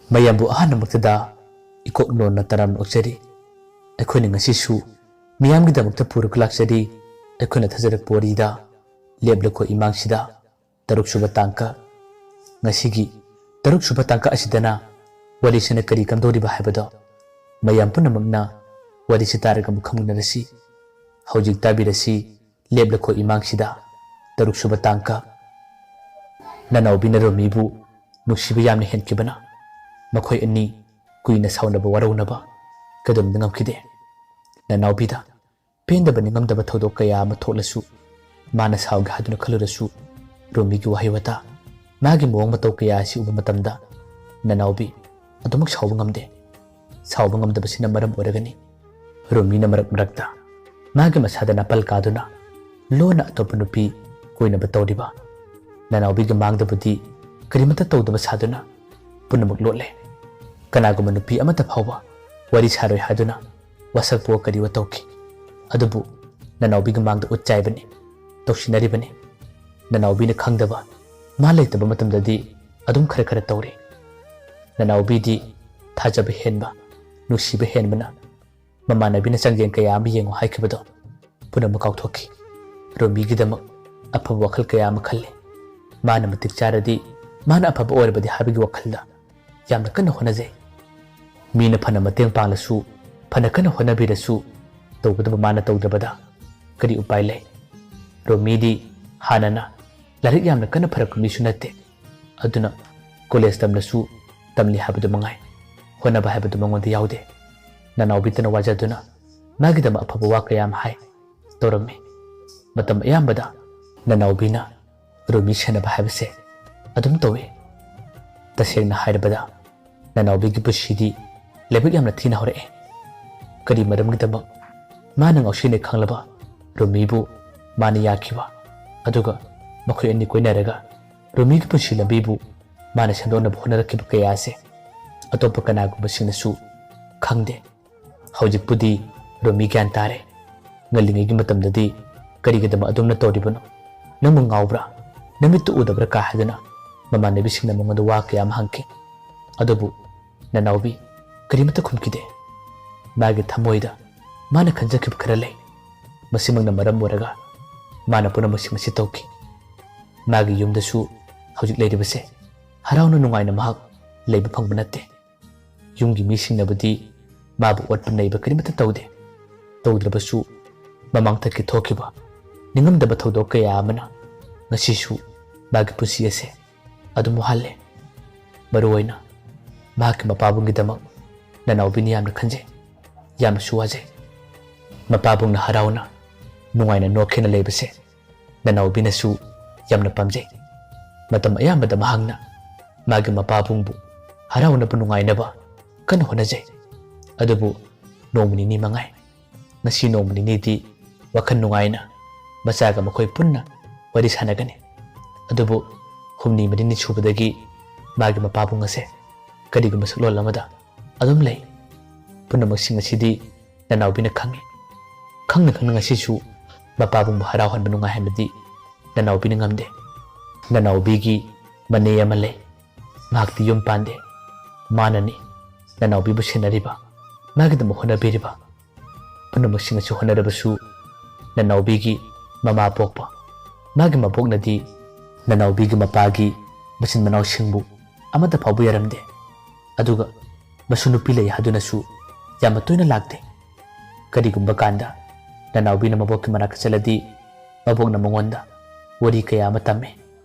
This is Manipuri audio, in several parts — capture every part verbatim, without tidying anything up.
ꯃꯌꯥꯝꯕꯨ ꯑꯍꯥꯟꯕꯃꯛꯇꯗ ꯏꯀꯣꯛ ꯂꯣꯟꯅ ꯇꯔꯥꯝꯅ ꯑꯣꯛꯆꯔꯤ꯫ ꯑꯩꯈꯣꯏꯅ ꯉꯁꯤꯁꯨ ꯃꯤꯌꯥꯝꯒꯤꯗꯃꯛꯇ ꯄꯨꯔꯒ ꯂꯥꯛꯆꯔꯤ꯫ ꯑꯩꯈꯣꯏꯅ ꯊꯥꯖꯔꯛꯄ ꯋꯥꯔꯤꯗ ꯂꯦꯞꯂꯈꯣ ꯏꯃꯥꯡꯁꯤꯗ ꯇꯔꯨꯛꯁꯨꯕ ꯇꯥꯡꯀꯛ꯫ ꯉꯁꯤꯒꯤ ꯇꯔꯨꯛꯁꯨꯕ ꯇꯥꯡꯀꯛ ꯑꯁꯤꯗꯅ ꯋꯥꯔꯤꯁꯤꯅ ꯀꯔꯤ ꯀꯝꯗꯧꯔꯤꯕ ꯍꯥꯏꯕꯗꯣ ꯃꯌꯥꯝ ꯄꯨꯝꯅꯃꯛꯅ ꯋꯥꯔꯤꯁꯤ ꯇꯥꯔꯒ ꯑꯃꯨꯛ ꯈꯪꯃꯤꯟꯅꯔꯁꯤ꯫ ꯍꯧꯖꯤꯛ ꯇꯥꯕꯤꯔꯁꯤ ꯂꯦꯞꯂꯈꯣ ꯏꯃꯥꯡꯁꯤꯗ ꯇꯔꯨꯛꯁꯨꯕ ꯇꯥꯡꯀꯛ꯫ ꯅꯅꯥꯎꯕꯤꯅ ꯔꯣꯃꯤꯕꯨ ꯅꯨꯡꯁꯤꯕ ꯌꯥꯝꯅ ꯍꯦꯟꯈꯤꯕꯅ ꯃꯈꯣꯏ ꯑꯅꯤ ꯀꯨꯏꯅ ꯁꯥꯎꯅꯕ ꯋꯥꯔꯧꯅꯕ ꯀꯩꯗꯧꯅꯨꯡꯗ ꯉꯝꯈꯤꯗꯦ꯫ ꯅꯅꯥꯎꯕꯤꯗ ꯄꯦꯟꯗꯕ ꯅꯤꯡꯉꯝꯗꯕ ꯊꯧꯗꯣꯛ ꯀꯌꯥ ꯑꯃ ꯊꯣꯛꯂꯁꯨ ꯃꯥꯅ ꯁꯥꯎꯒꯦ ꯍꯥꯏꯗꯨꯅ ꯈꯜꯂꯨꯔꯁꯨ ꯔꯣꯃꯤꯒꯤ ꯋꯥꯍꯩ ꯋꯥꯇꯥ, ꯃꯥꯒꯤ ꯃꯑꯣꯡ ꯃꯇꯧ ꯀꯌꯥ ꯑꯁꯤ ꯎꯕ ꯃꯇꯝꯗ ꯅꯅꯥꯎꯕꯤ ꯑꯗꯨꯃꯛ ꯁꯥꯎꯕ ꯉꯝꯗꯦ꯫ ꯁꯥꯎꯕ ꯉꯝꯗꯕꯁꯤꯅ ꯃꯔꯝ ꯑꯣꯏꯔꯒꯅꯤ ꯔꯣꯃꯤꯅ ꯃꯔꯛ ꯃꯔꯛꯇ ꯃꯥꯒꯤ ꯃꯁꯥꯗ ꯅꯥꯄꯜ ꯀꯥꯗꯨꯅ ꯂꯣꯟꯅ ꯑꯇꯣꯞꯄ ꯅꯨꯄꯤ ꯀꯣꯏꯅꯕ ꯇꯧꯔꯤꯕ꯫ ꯅꯅꯥꯎꯕꯤꯒꯤ ꯃꯥꯡꯗꯕꯨꯗꯤ ꯀꯔꯤꯃꯠꯇ ꯇꯧꯗꯕ ꯁꯥꯗꯨꯅ ꯄꯨꯝꯅꯃꯛ ꯂꯣꯠꯂꯦ꯫ ꯀꯅꯥꯒꯨꯝꯕ ꯅꯨꯄꯤ ꯑꯃꯠꯇ ꯐꯥꯎꯕ ꯋꯥꯔꯤ ꯁꯥꯔꯣꯏ ꯍꯥꯏꯗꯨꯅ ꯋꯥꯁꯛꯄ ꯀꯔꯤꯋ ꯇꯧꯈꯤ꯫ ꯑꯗꯨꯕꯨ ꯅꯅꯥꯎꯕꯤꯒꯤ ꯃꯥꯡꯗ ꯎꯠ ꯆꯥꯏꯕꯅꯤ, ꯇꯧꯁꯤꯟꯅꯔꯤꯕꯅꯤ꯫ ꯅꯅꯥꯎꯕꯤꯅ ꯈꯪꯗꯕ, ꯃꯥ ꯂꯩꯇꯕ ꯃꯇꯝꯗꯗꯤ ꯑꯗꯨꯝ ꯈꯔ ꯈꯔ ꯇꯧꯔꯤ꯫ ꯅꯅꯥꯎꯕꯤꯗꯤ ꯊꯥꯖꯕ ꯍꯦꯟꯕ, ꯅꯨꯡꯁꯤꯕ ꯍꯦꯟꯕꯅ ꯃꯃꯥꯟꯅꯕꯤꯅ ꯆꯥꯡꯌꯦꯡ ꯀꯌꯥ ꯑꯃ ꯌꯦꯡꯉꯨ ꯍꯥꯏꯈꯤꯕꯗꯣ ꯄꯨꯝꯅꯃꯛ ꯀꯥꯎꯊꯣꯛꯈꯤ꯫ ꯔꯣꯃꯤꯒꯤꯗꯃꯛ ꯑꯐꯕ ꯋꯥꯈꯜ ꯀꯌꯥ ꯑꯃ ꯈꯜꯂꯤ꯫ ꯃꯥꯅ ꯃꯇꯤꯛ ꯆꯥꯔꯗꯤ, ꯃꯥꯅ ꯑꯐꯕ ꯑꯣꯏꯔꯕꯗꯤ ꯍꯥꯏꯕꯒꯤ ꯋꯥꯈꯜꯗ ꯌꯥꯝꯅ ꯀꯟꯅ ꯍꯣꯠꯅꯖꯩ꯫ ꯃꯤꯅ ꯐꯅ ꯃꯇꯦꯡ ꯄꯥꯡꯂꯁꯨ, ꯐꯅ ꯀꯟꯅ ꯍꯣꯠꯅꯕꯤꯔꯁꯨ, ꯇꯧꯒꯗꯕ ꯃꯥꯅ ꯇꯧꯗ꯭ꯔꯕꯗ ꯀꯔꯤ ꯎꯄꯥꯏ ꯂꯩ? ꯔꯣꯃꯤꯗꯤ ꯍꯥꯟꯅꯅ ꯂꯥꯏꯔꯤꯛ ꯌꯥꯝꯅ ꯀꯟꯅ ꯐꯔꯛꯄ ꯃꯤꯁꯨ ꯅꯠꯇꯦ꯫ ꯑꯗꯨꯅ ꯀꯣꯂꯦꯖ ꯇꯝꯂꯁꯨ ꯇꯝꯂꯤ ꯍꯥꯏꯕꯗꯨ ꯃꯉꯥꯏ, ꯍꯣꯠꯅꯕ ꯍꯥꯏꯕꯗꯨ ꯃꯉꯣꯟꯗ ꯌꯥꯎꯗꯦ꯫ ꯅꯅꯥꯎꯕꯤꯇꯅ ꯋꯥꯖꯗꯨꯅ ꯃꯥꯒꯤꯗꯃꯛ ꯑꯐꯕ ꯋꯥ ꯀꯌꯥ ꯑꯃ ꯍꯥꯏ, ꯇꯧꯔꯝꯃꯤ꯫ ꯃꯇꯝ ꯑꯌꯥꯝꯕꯗ ꯅꯅꯥꯎꯕꯤꯅ ꯔꯣꯃꯤ ꯁꯦꯟꯅꯕ ꯍꯥꯏꯕꯁꯦ ꯑꯗꯨꯝ ꯇꯧꯏ꯫ ꯇꯁꯦꯡꯅ ꯍꯥꯏꯔꯕꯗ ꯅꯅꯥꯎꯕꯤꯒꯤ ꯄꯨꯟꯁꯤꯗꯤ ꯂꯥꯏꯕꯛ ꯌꯥꯝꯅ ꯊꯤꯅ ꯍꯧꯔꯛꯑꯦ꯫ ꯀꯔꯤ ꯃꯔꯝꯒꯤꯗꯃꯛ ꯃꯥꯅ ꯉꯥꯎꯁꯤꯟꯅꯩ ꯈꯪꯂꯕ ꯔꯣꯃꯤꯕꯨ ꯃꯥꯅ ꯌꯥꯈꯤꯕ, ꯑꯗꯨꯒ ꯃꯈꯣꯏ ꯑꯅꯤ ꯀꯣꯏꯅꯔꯒ ꯔꯣꯃꯤꯒꯤ ꯄꯨꯟꯁꯤ ꯂꯝꯕꯤꯕꯨ ꯃꯥꯅ ꯁꯦꯝꯗꯣꯛꯅꯕ ꯍꯣꯠꯅꯔꯛꯈꯤꯕ ꯀꯌꯥ ꯑꯁꯦ ꯑꯇꯣꯞꯄ ꯀꯅꯥꯒꯨꯝꯕꯁꯤꯡꯅꯁꯨ ꯈꯪꯗꯦ꯫ ꯍꯧꯖꯤꯛꯄꯨꯗꯤ ꯔꯣꯃꯤ ꯒ꯭ꯌꯥꯟ ꯇꯥꯔꯦ꯫ ꯉꯜꯂꯤꯉꯩꯒꯤ ꯃꯇꯝꯗꯗꯤ ꯀꯔꯤꯒꯤꯗꯃꯛ ꯑꯗꯨꯝꯅ ꯇꯧꯔꯤꯕꯅꯣ? ꯅꯪꯕꯨ ꯉꯥꯎꯕ꯭ꯔꯥ? ꯅꯃꯤꯠꯇꯨ ꯎꯗꯕ꯭ꯔꯥ ꯀꯥ ꯍꯥꯏꯗꯨꯅ ꯃꯃꯥꯟꯅꯕꯤꯁꯤꯡꯅ ꯃꯉꯣꯟꯗ ꯋꯥ ꯀꯌꯥ ꯑꯃ ꯍꯪꯈꯤ꯫ ꯑꯗꯨꯕꯨ ꯅꯅꯥꯎꯕꯤ ꯀꯔꯤꯃꯠꯇ ꯈꯨꯝꯈꯤꯗꯦ꯫ ꯃꯥꯒꯤ ꯊꯃꯣꯏꯗ ꯃꯥꯅ ꯈꯟꯖꯈꯤꯕ ꯈꯔ ꯂꯩ꯫ ꯃꯁꯤꯃꯛꯅ ꯃꯔꯝ ꯑꯣꯏꯔꯒ ꯃꯥꯅ ꯄꯨꯝꯅꯃꯛꯁꯤꯡ ꯑꯁꯤ ꯇꯧꯈꯤ꯫ ꯃꯥꯒꯤ ꯌꯨꯝꯗꯁꯨ ꯍꯧꯖꯤꯛ ꯂꯩꯔꯤꯕꯁꯦ ꯍꯔꯥꯎꯅ ꯅꯨꯡꯉꯥꯏꯅ ꯃꯍꯥꯛ ꯂꯩꯕ ꯐꯪꯕ ꯅꯠꯇꯦ꯫ ꯌꯨꯝꯒꯤ ꯃꯤꯁꯤꯡꯅꯕꯨꯗꯤ ꯃꯥꯕꯨ ꯑꯣꯠꯄ ꯅꯩꯕ ꯀꯔꯤꯃꯠꯇ ꯇꯧꯗꯦ꯫ ꯇꯧꯗ꯭ꯔꯕꯁꯨ ꯃꯃꯥꯡꯊꯛꯀꯤ ꯊꯣꯛꯈꯤꯕ ꯅꯤꯡꯉꯝꯗꯕ ꯊꯧꯗꯣꯛ ꯀꯌꯥ ꯑꯃꯅ ꯉꯁꯤꯁꯨ ꯃꯥꯒꯤ ꯄꯨꯟꯁꯤ ꯑꯁꯦ ꯑꯗꯨꯝ ꯋꯥꯍꯜꯂꯦ꯫ ꯃꯔꯨꯑꯣꯏꯅ ꯃꯍꯥꯛꯀꯤ ꯃꯄꯥꯕꯨꯡꯒꯤꯗꯃꯛ ꯅꯅꯥꯎꯕꯤꯅ ꯌꯥꯝꯅ ꯈꯟꯖꯩ, ꯌꯥꯝꯅꯁꯨ ꯋꯥꯖꯩ꯫ ꯃꯄꯥꯕꯨꯡꯅ ꯍꯔꯥꯎꯅ ꯅꯨꯡꯉꯥꯏꯅ ꯅꯣꯛꯈꯦꯅ ꯂꯩꯕꯁꯦ ꯅꯅꯥꯎꯕꯤꯅꯁꯨ ꯌꯥꯝꯅ ꯄꯥꯝꯖꯩ꯫ ꯃꯇꯝ ꯑꯌꯥꯝꯕꯗ ꯃꯍꯥꯛꯅ ꯃꯥꯒꯤ ꯃꯄꯥꯕꯨꯡꯕꯨ ꯍꯔꯥꯎꯅꯕ ꯅꯨꯡꯉꯥꯏꯅꯕ ꯀꯟꯅ ꯍꯣꯠꯅꯖꯩ꯫ ꯑꯗꯨꯕꯨ ꯅꯣꯡꯃ ꯅꯤꯅꯤ ꯃꯉꯥꯏ꯫ ꯉꯁꯤ ꯅꯣꯡꯃ ꯅꯤꯅꯤꯗꯤ ꯋꯥꯈꯜ ꯅꯨꯡꯉꯥꯏꯅ ꯃꯆꯥꯒ ꯃꯈꯣꯏ ꯄꯨꯟꯅ ꯋꯥꯔꯤ ꯁꯥꯟꯅꯒꯅꯤ꯫ ꯑꯗꯨꯕꯨ ꯍꯨꯝꯅꯤ ꯃꯔꯤꯅꯤ ꯁꯨꯕꯗꯒꯤ ꯃꯥꯒꯤ ꯃꯄꯥꯕꯨꯡ ꯑꯁꯦ ꯀꯔꯤꯒꯨꯝꯕ ꯁꯛꯂꯣꯟ ꯑꯃꯗ ꯑꯗꯨꯝ ꯂꯩ꯫ ꯄꯨꯝꯅꯃꯛꯁꯤꯡ ꯑꯁꯤꯗꯤ ꯅꯅꯥꯎꯕꯤꯅ ꯈꯪꯏ꯫ ꯈꯪꯅ ꯈꯪꯅ ꯉꯁꯤꯁꯨ ꯃꯄꯥꯕꯨꯡꯕꯨ ꯍꯔꯥꯎꯍꯟꯕ ꯅꯨꯡꯉꯥꯏꯍꯟꯕꯗꯤ ꯅꯅꯥꯎꯕꯤꯅ ꯉꯝꯗꯦ꯫ ꯅꯅꯥꯎꯕꯤꯒꯤ ꯃꯅꯦ ꯑꯃ ꯂꯩ꯫ ꯃꯍꯥꯛꯇꯤ ꯌꯨꯝ ꯄꯥꯟꯗꯦ꯫ ꯃꯥꯅꯅꯤ ꯅꯅꯥꯎꯕꯤꯕꯨ ꯁꯦꯟꯅꯔꯤꯕ, ꯃꯥꯒꯤꯗꯃꯛ ꯍꯣꯠꯅꯕꯤꯔꯤꯕ꯫ ꯄꯨꯝꯅꯃꯛꯁꯤꯡ ꯑꯁꯤ ꯍꯣꯠꯅꯔꯕꯁꯨ ꯅꯅꯥꯎꯕꯤꯒꯤ ꯃꯃꯥ ꯄꯣꯛꯄ ꯃꯥꯒꯤ ꯃꯕꯣꯛꯅꯗꯤ ꯅꯅꯥꯎꯕꯤꯒꯤ ꯃꯄꯥꯒꯤ ꯃꯆꯤꯟ ꯃꯅꯥꯎꯁꯤꯡꯕꯨ ꯑꯃꯠꯇ ꯐꯥꯎꯕ ꯌꯥꯔꯝꯗꯦ꯫ ꯑꯗꯨꯒ ꯃꯁꯨ ꯅꯨꯄꯤ ꯂꯩ ꯍꯥꯏꯗꯨꯅꯁꯨ ꯌꯥꯝꯅ ꯇꯣꯏꯅ ꯂꯥꯛꯇꯦ꯫ ꯀꯔꯤꯒꯨꯝꯕ ꯀꯥꯟꯗ ꯅꯅꯥꯎꯕꯤꯅ ꯃꯕꯣꯛꯀꯤ ꯃꯅꯥꯛꯇ ꯆꯠꯂꯗꯤ ꯃꯕꯣꯛꯅ ꯃꯉꯣꯟꯗ ꯋꯥꯔꯤ ꯀꯌꯥ ꯑꯃ ꯇꯝꯃꯤ꯫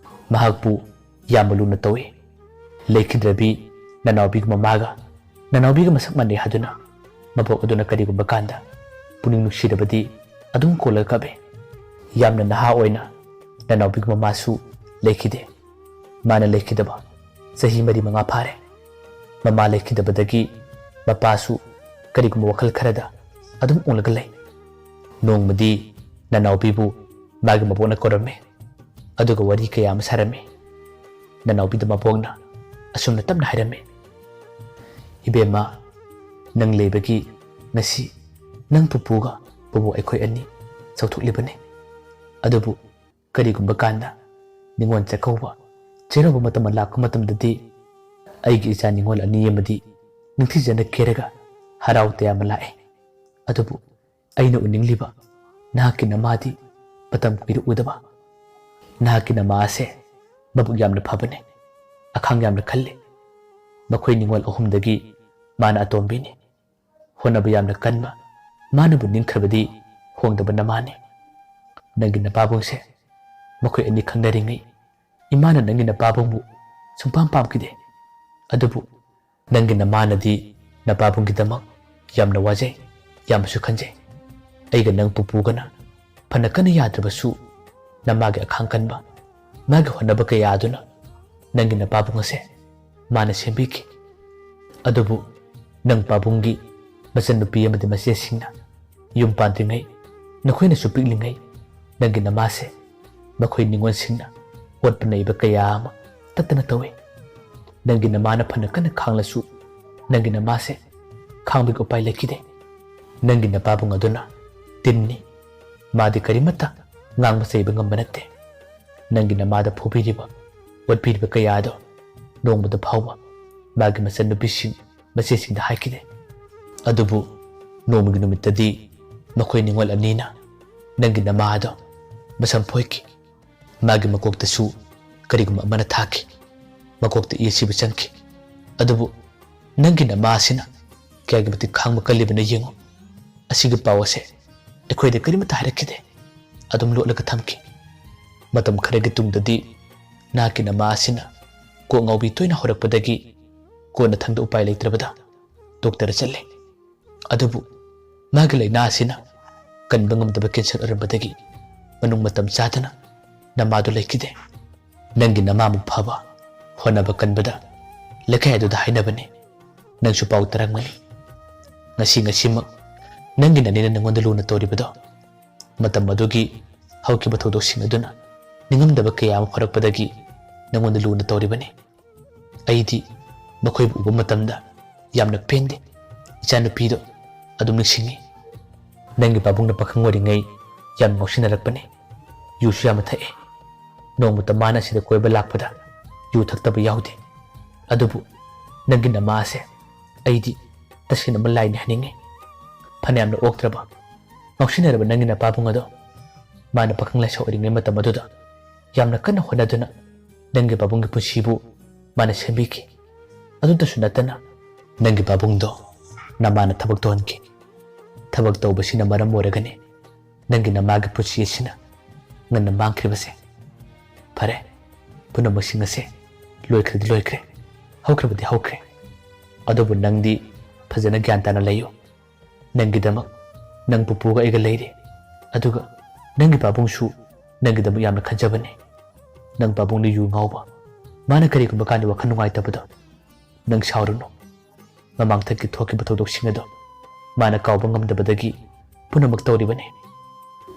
ꯃꯍꯥꯛꯄꯨ ꯌꯥꯝꯅ ꯂꯨꯅ ꯇꯧꯏ꯫ ꯂꯩꯈꯤꯗ꯭ꯔꯕꯤ ꯅꯅꯥꯎꯕꯤꯒꯤ ꯃꯃꯥꯒ ꯅꯅꯥꯎꯕꯤꯒ ꯃꯁꯛ ꯃꯥꯟꯅꯩ ꯍꯥꯏꯗꯨꯅ ꯃꯕꯣꯛ ꯑꯗꯨꯅ ꯀꯔꯤꯒꯨꯝꯕ ꯀꯥꯟꯗ ꯄꯨꯛꯅꯤꯡ ꯅꯨꯡꯁꯤꯔꯕꯗꯤ ꯑꯗꯨꯝ ꯀꯣꯜꯂꯒ ꯀꯞꯄꯤ꯫ ꯌꯥꯝꯅ ꯅꯍꯥ ꯑꯣꯏꯅ ꯅꯅꯥꯎꯕꯤꯒꯤ ꯃꯃꯥꯁꯨ ꯂꯩꯈꯤꯗꯦ꯫ ꯃꯥꯅ ꯂꯩꯈꯤꯗꯕ ꯆꯍꯤ ꯃꯔꯤ ꯃꯉꯥ ꯐꯥꯔꯦ꯫ ꯃꯃꯥ ꯂꯩꯈꯤꯗꯕꯗꯒꯤ ꯃꯄꯥꯁꯨ ꯀꯔꯤꯒꯨꯝꯕ ꯋꯥꯈꯜ ꯈꯔꯗ ꯑꯗꯨꯝ ꯑꯣꯜꯂꯒ ꯂꯩ꯫ ꯅꯣꯡꯃꯗꯤ ꯅꯅꯥꯎꯕꯤꯕꯨ ꯃꯥꯒꯤ ꯃꯕꯣꯛꯅ ꯀꯧꯔꯝꯃꯤ꯫ ꯑꯗꯨꯒ ꯋꯥꯔꯤ ꯀꯌꯥ ꯑꯃ ꯁꯥꯔꯝꯃꯤ꯫ ꯅꯅꯥꯎꯕꯤꯗ ꯃꯕꯣꯛꯅ ꯑꯁꯨꯝꯅ ꯇꯞꯅ ꯍꯥꯏꯔꯝꯃꯤ, "ꯏꯕꯦꯝꯃ, ꯅꯪ ꯂꯩꯕꯒꯤ ꯉꯁꯤ ꯅꯪ ꯄꯨꯄꯨꯒ ꯄꯨꯕꯣꯛ ꯑꯩꯈꯣꯏ ꯑꯅꯤ ꯆꯥꯎꯊꯣꯛꯂꯤꯕꯅꯤ꯫ ꯑꯗꯨꯕꯨ ꯀꯔꯤꯒꯨꯝꯕ ꯀꯥꯟꯗ ꯅꯤꯉꯣꯜ ꯆꯥꯛꯀꯧꯕ, ꯆꯩꯔꯥꯎꯕ ꯃꯇꯝ ꯑꯃ ꯂꯥꯛꯄ ꯃꯇꯝꯗꯗꯤ ꯑꯩꯒꯤ ꯏꯆꯥ ꯅꯤꯉꯣꯜ ꯑꯅꯤ ꯑꯃꯗꯤ ꯅꯤꯡꯊꯤꯖꯅ ꯀꯦꯔꯒ ꯍꯔꯥꯎ ꯇꯌꯥꯝꯅ ꯂꯥꯛꯑꯦ꯫ ꯑꯗꯨꯕꯨ ꯑꯩꯅ ꯎꯅꯤꯡꯂꯤꯕ ꯅꯍꯥꯛꯀꯤ ꯅꯃꯥꯗꯤ ꯃꯇꯝ ꯀꯨꯏꯔꯦ ꯎꯗꯕ꯫ ꯅꯍꯥꯛꯀꯤ ꯅꯃꯥ ꯑꯁꯦ ꯃꯕꯨꯛ ꯌꯥꯝꯅ ꯐꯕꯅꯦ, ꯑꯈꯥꯡ ꯌꯥꯝꯅ ꯀꯜꯂꯤ꯫ ꯃꯈꯣꯏ ꯅꯤꯉꯣꯜ ꯑꯍꯨꯝꯗꯒꯤ ꯃꯥꯅ ꯑꯇꯣꯝꯕꯤꯅꯤ꯫ ꯍꯣꯠꯅꯕ ꯌꯥꯝꯅ ꯀꯟꯕ, ꯃꯥꯅꯕꯨ ꯅꯤꯡꯈ꯭ꯔꯕꯗꯤ ꯍꯣꯡꯗꯕ ꯅꯃꯥꯅꯤ꯫ ꯅꯪꯒꯤ ꯅꯄꯥꯕꯨꯡꯁꯦ ꯃꯈꯣꯏ ꯑꯅꯤ ꯈꯪꯅꯔꯤꯉꯩ ꯏꯃꯥꯅ ꯅꯪꯒꯤ ꯅꯄꯥꯕꯨꯡꯕꯨ ꯁꯨꯡꯄꯥꯝ ꯄꯥꯝꯈꯤꯗꯦ꯫ ꯑꯗꯨꯕꯨ ꯅꯪꯒꯤ ꯅꯃꯥꯅꯗꯤ ꯅꯄꯥꯕꯨꯡꯒꯤꯗꯃꯛ ꯌꯥꯝꯅ ꯋꯥꯖꯩ, ꯌꯥꯝꯅꯁꯨ ꯈꯟꯖꯩ꯫ ꯑꯩꯒ ꯅꯪ ꯄꯨꯄꯨꯒꯅ ꯐꯅ ꯀꯟꯅ ꯌꯥꯗ꯭ꯔꯕꯁꯨ, ꯅꯃꯥꯒꯤ ꯑꯈꯥꯡ ꯀꯟꯕ, ꯃꯥꯒꯤ ꯍꯣꯠꯅꯕ ꯀꯌꯥ ꯑꯗꯨꯅ ꯅꯪꯒꯤ ꯅꯄꯥꯕꯨꯡ ꯑꯁꯦ ꯃꯥꯅ ꯁꯦꯝꯕꯤꯈꯤ꯫ ꯑꯗꯨꯕꯨ ꯅꯪ ꯄꯥꯕꯨꯡꯒꯤ ꯃꯆꯟꯅꯨꯄꯤ ꯑꯃꯗꯤ ꯃꯆꯦꯁꯤꯡꯅ ꯌꯨꯝ ꯄꯥꯟꯗ꯭ꯔꯤꯉꯩ, ꯅꯈꯣꯏꯅꯁꯨ ꯄꯤꯛꯂꯤꯉꯩ, ꯅꯪꯒꯤ ꯅꯃꯥꯁꯦ ꯃꯈꯣꯏ ꯅꯤꯉꯣꯜꯁꯤꯡꯅ ꯑꯣꯠꯄ ꯅꯩꯕ ꯀꯌꯥ ꯑꯃ ꯇꯠꯇꯅ ꯇꯧꯏ꯫ ꯅꯪꯒꯤ ꯅꯃꯥꯅ ꯐꯅ ꯀꯟꯅ ꯈꯥꯡꯂꯁꯨ, ꯅꯪꯒꯤ ꯅꯃꯥꯁꯦ ꯈꯥꯡꯕꯒꯤ ꯎꯄꯥꯏ ꯂꯩꯈꯤꯗꯦ꯫ ꯅꯪꯒꯤ ꯅꯄꯥꯕꯨꯡ ꯑꯗꯨꯅ ꯇꯤꯟꯅꯤ, ꯃꯥꯗꯤ ꯀꯔꯤꯃꯠꯇ ꯉꯥꯡꯕ ꯆꯩꯕ ꯉꯝꯕ ꯅꯠꯇꯦ꯫ ꯅꯪꯒꯤ ꯅꯃꯥꯗ ꯐꯨꯕꯤꯔꯤꯕ, ꯑꯣꯠꯄꯤꯔꯤꯕ ꯀꯌꯥ ꯑꯗꯣ ꯅꯣꯡꯃꯗ ꯐꯥꯎꯕ ꯃꯥꯒꯤ ꯃꯆꯟꯅꯨꯄꯤꯁꯤꯡ, ꯃꯆꯦꯁꯤꯡꯗ ꯍꯥꯏꯈꯤꯗꯦ꯫ ꯑꯗꯨꯕꯨ ꯅꯣꯡꯃꯒꯤ ꯅꯨꯃꯤꯠꯇꯗꯤ ꯃꯈꯣꯏ ꯅꯤꯉꯣꯜ ꯑꯅꯤꯅ ꯅꯪꯒꯤ ꯅꯃꯥ ꯑꯗꯣ ꯃꯁꯝ ꯐꯣꯏꯈꯤ꯫ ꯃꯥꯒꯤ ꯃꯀꯣꯛꯇꯁꯨ ꯀꯔꯤꯒꯨꯝꯕ ꯑꯃꯅ ꯊꯥꯈꯤ꯫ ꯃꯀꯣꯛꯇ ꯏ ꯑꯁꯤꯕ ꯆꯪꯈꯤ꯫ ꯑꯗꯨꯕꯨ ꯅꯪꯒꯤ ꯅꯃꯥ ꯑꯁꯤꯅ ꯀꯌꯥꯒꯤ ꯃꯇꯤꯛ ꯈꯥꯡꯕ ꯀꯜꯂꯤꯕꯅꯣ ꯌꯦꯡꯉꯨ꯫ ꯑꯁꯤꯒꯤ ꯄꯥꯎ ꯑꯁꯦ ꯑꯩꯈꯣꯏꯗ ꯀꯔꯤꯃꯠꯇ ꯍꯥꯏꯔꯛꯈꯤꯗꯦ꯫ ꯑꯗꯨꯝ ꯂꯣꯠꯂꯒ ꯊꯝꯈꯤ꯫ ꯃꯇꯝ ꯈꯔꯒꯤ ꯇꯨꯡꯗꯗꯤ ꯅꯍꯥꯛꯀꯤ ꯅꯃꯥ ꯑꯁꯤꯅ ꯀꯣꯛ ꯉꯥꯎꯕꯤ ꯇꯣꯏꯅ ꯍꯧꯔꯛꯄꯗꯒꯤ ꯀꯣꯟꯅꯊꯪꯗ ꯎꯄꯥꯏ ꯂꯩꯇ꯭ꯔꯕꯗ ꯗꯣꯛꯇꯔꯗ ꯆꯠꯂꯦ꯫ ꯑꯗꯨꯕꯨ ꯃꯥꯒꯤ ꯂꯥꯏꯅꯥ ꯑꯁꯤꯅ ꯀꯟꯕ ꯉꯝꯗꯕ ꯀꯦꯟꯁꯔ ꯑꯣꯏꯔꯝꯕꯗꯒꯤ ꯃꯅꯨꯡ ꯃꯇꯝ ꯆꯥꯗꯅ ꯅꯃꯥꯗꯨ ꯂꯩꯈꯤꯗꯦ꯫ ꯅꯪꯒꯤ ꯅꯃꯥꯃꯨꯛ ꯐꯕ, ꯍꯣꯠꯅꯕ ꯀꯟꯕꯗ ꯂꯩꯀꯥꯏ ꯑꯗꯨꯗ ꯍꯥꯏꯅꯕꯅꯤ꯫ ꯅꯪꯁꯨ ꯄꯥꯎ ꯇꯥꯔꯝꯒꯅꯤ꯫ ꯉꯁꯤ ꯉꯁꯤꯃꯛ ꯅꯪꯒꯤ ꯅꯅꯦꯅ ꯅꯪꯉꯣꯟꯗ ꯂꯨꯅ ꯇꯧꯔꯤꯕꯗꯣ ꯃꯇꯝ ꯑꯗꯨꯒꯤ ꯍꯧꯈꯤꯕ ꯊꯧꯗꯣꯛꯁꯤꯡ ꯑꯗꯨꯅ ꯅꯤꯡꯉꯝꯗꯕ ꯀꯌꯥ ꯑꯃ ꯐꯥꯎꯔꯛꯄꯗꯒꯤ ꯅꯪꯉꯣꯟꯗ ꯂꯨꯅ ꯇꯧꯔꯤꯕꯅꯤ꯫ ꯑꯩꯗꯤ ꯃꯈꯣꯏꯕꯨ ꯎꯕ ꯃꯇꯝꯗ ꯌꯥꯝꯅ ꯄꯦꯟꯗꯦ꯫ ꯏꯆꯥꯅꯨꯄꯤꯗꯣ ꯑꯗꯨꯝ ꯅꯤꯡꯁꯤꯡꯉꯤ꯫ ꯅꯪꯒꯤ ꯄꯥꯕꯨꯡꯅ ꯄꯥꯈꯪ ꯑꯣꯏꯔꯤꯉꯩ ꯌꯥꯝ ꯉꯥꯎꯁꯤꯟꯅꯔꯛꯄꯅꯤ꯫ ꯌꯨꯁꯨ ꯌꯥꯝꯅ ꯊꯛꯑꯦ꯫ ꯅꯣꯡꯃꯇ ꯃꯥꯅ ꯑꯁꯤꯗ ꯀꯣꯏꯕ ꯂꯥꯛꯄꯗ ꯌꯨ ꯊꯛꯇꯕ ꯌꯥꯎꯗꯦ꯫ ꯑꯗꯨꯕꯨ ꯅꯪꯒꯤ ꯅꯃꯥ ꯑꯁꯦ ꯑꯩꯗꯤ ꯇꯁꯦꯡꯅꯃꯛ ꯂꯥꯏꯅꯤ ꯍꯥꯏꯅꯤꯡꯉꯤ꯫ ꯐꯅꯌꯥꯝꯅ ꯑꯣꯛꯇ꯭ꯔꯕ, ꯉꯥꯎꯁꯤꯟꯅꯔꯕ ꯅꯪꯒꯤ ꯅꯄꯥꯕꯨꯡ ꯑꯗꯣ ꯃꯥꯅ ꯄꯥꯈꯪ ꯂꯩꯁꯥ ꯑꯣꯏꯔꯤꯉꯩ ꯃꯇꯝ ꯑꯗꯨꯗ ꯌꯥꯝꯅ ꯀꯟꯅ ꯍꯣꯠꯅꯗꯨꯅ ꯅꯪꯒꯤ ꯄꯥꯕꯨꯡꯒꯤ ꯄꯨꯟꯁꯤꯕꯨ ꯃꯥꯅ ꯁꯦꯝꯕꯤꯈꯤ꯫ ꯑꯗꯨꯇꯁꯨ ꯅꯠꯇꯅ ꯅꯪꯒꯤ ꯄꯥꯕꯨꯡꯗꯣ ꯅꯃꯥꯅ ꯊꯕꯛ ꯇꯧꯍꯟꯈꯤ꯫ ꯊꯕꯛ ꯇꯧꯕꯁꯤꯅ ꯃꯔꯝ ꯑꯣꯏꯔꯒꯅꯤ ꯅꯪꯒꯤ ꯅꯃꯥꯒꯤ ꯄꯨꯟꯁꯤ ꯑꯁꯤꯅ ꯉꯟꯅ ꯃꯥꯡꯈ꯭ꯔꯤꯕꯁꯦ꯫ ꯐꯔꯦ, ꯄꯨꯝꯅꯃꯛꯁꯤꯡ ꯑꯁꯦ ꯂꯣꯏꯈ꯭ꯔꯗꯤ ꯂꯣꯏꯈ꯭ꯔꯦ, ꯍꯧꯈ꯭ꯔꯕꯗꯤ ꯍꯧꯈ꯭ꯔꯦ꯫ ꯑꯗꯨꯕꯨ ꯅꯪꯗꯤ ꯐꯖꯅ ꯒ꯭ꯌꯥꯟ ꯇꯥꯅ ꯂꯩꯌꯨ꯫ ꯅꯪꯒꯤꯗꯃꯛ ꯅꯪ ꯄꯨꯄꯨꯒ ꯑꯩꯒ ꯂꯩꯔꯤ꯫ ꯑꯗꯨꯒ ꯅꯪꯒꯤ ꯄꯥꯕꯨꯡꯁꯨ ꯅꯪꯒꯤꯗꯃꯛ ꯌꯥꯝꯅ ꯈꯟꯖꯕꯅꯤ꯫ ꯅꯪ ꯄꯥꯕꯨꯡꯅ ꯌꯨ ꯉꯥꯎꯕ, ꯃꯥꯅ ꯀꯔꯤꯒꯨꯝꯕ ꯀꯥꯟꯗ ꯋꯥꯈꯜ ꯅꯨꯡꯉꯥꯏꯇꯕꯗꯣ ꯅꯪ ꯁꯥꯎꯔꯨꯅꯨ꯫ ꯃꯃꯥꯡꯊꯛꯀꯤ ꯊꯣꯛꯈꯤꯕ ꯊꯧꯗꯣꯛꯁꯤꯡ ꯑꯗꯣ ꯃꯥꯅ ꯀꯥꯎꯕ ꯉꯝꯗꯕꯗꯒꯤ ꯄꯨꯝꯅꯃꯛ ꯇꯧꯔꯤꯕꯅꯤ꯫